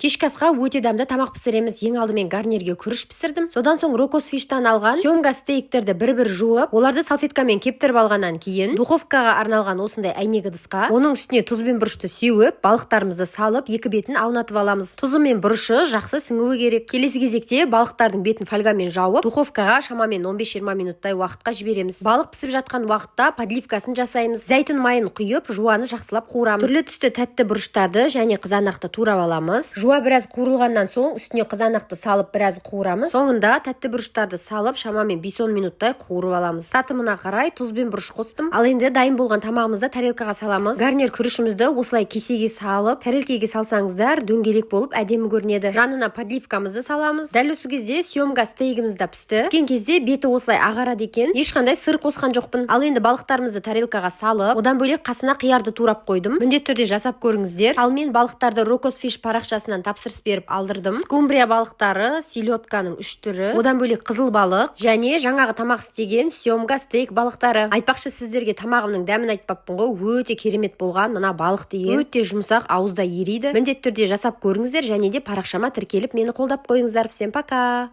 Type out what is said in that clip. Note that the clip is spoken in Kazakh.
Кешкі асқа өте дәмді тамақ пісіреміз. Ең алдымен гарнирге күріш пісірдім. Содан соң Рокос Фиштан алған семга стейктерді бір бір жуып, оларды салфеткамен кептіріп алғаннан кейін, духовкаға арналған осындай әйнек ыдысқа, оның үстіне тұз бен бұрышты сеуіп, балықтарымызды салып, екі бетін аунатып аламыз. Тұзы мен бұрышы жақсы сіңуі керек. Келесі кезекте балықтардың бетін фольгамен жауып, духовкаға шамамен 15-20 минуттай уақытқа жібереміз. Балық пісіп жатқан уақытта подливкасын жасаймыз. Зәйтүн майын құйып, жуаны жақсылап қуырамыз. Түрлі түсті тәтті бұрыштарды және қызанақты турап аламыз. Жуа біраз қуырылғаннан соң, үстіне қызанақты салып, біраз қуырамыз. Соңында тәтті бұрыштарды салып, шамамен 5-10 минуттай қуырып аламыз. Татымына қарай тұз бен бұрыш қостым. Ал енді дайын болған тамағымызды тарелкаға саламыз. Гарнир күрішімізді осылай кесеге салып, тарелкеге салсаңыздар, дөңгелек болып әдемі көрінеді. Жанына подливкамызды саламыз. Дәл осы кезде семга стейгіміз да пісті. Піскен кезде беті осылай ағарады екен. Ешқандай сыр қосқан жоқпын. Ал енді балықтарымызды тарелкаға салып, одан бөлек қасына қиярды турап қойдым. Міндетті түрде жасап көріңіздер. Ал мен балықтарды Рокос Фиш парақшасынан тапсырыс беріп алдырдым. Скумбрия балықтары, селедканың үш түрі, одан бөлек қызыл балық және жаңағы тамақ істеген семга стейк балықтары. Айтпақшы, сіздерге тамағымның дәмін айтпаппын ғой. Өте керемет болған. Мына балық деген өте жұмсақ, ауызда ериді. Міндетті түрде жасап көріңіздер және де парақшама тіркеліп, мені қолдап қойыңыздар. Всем пока!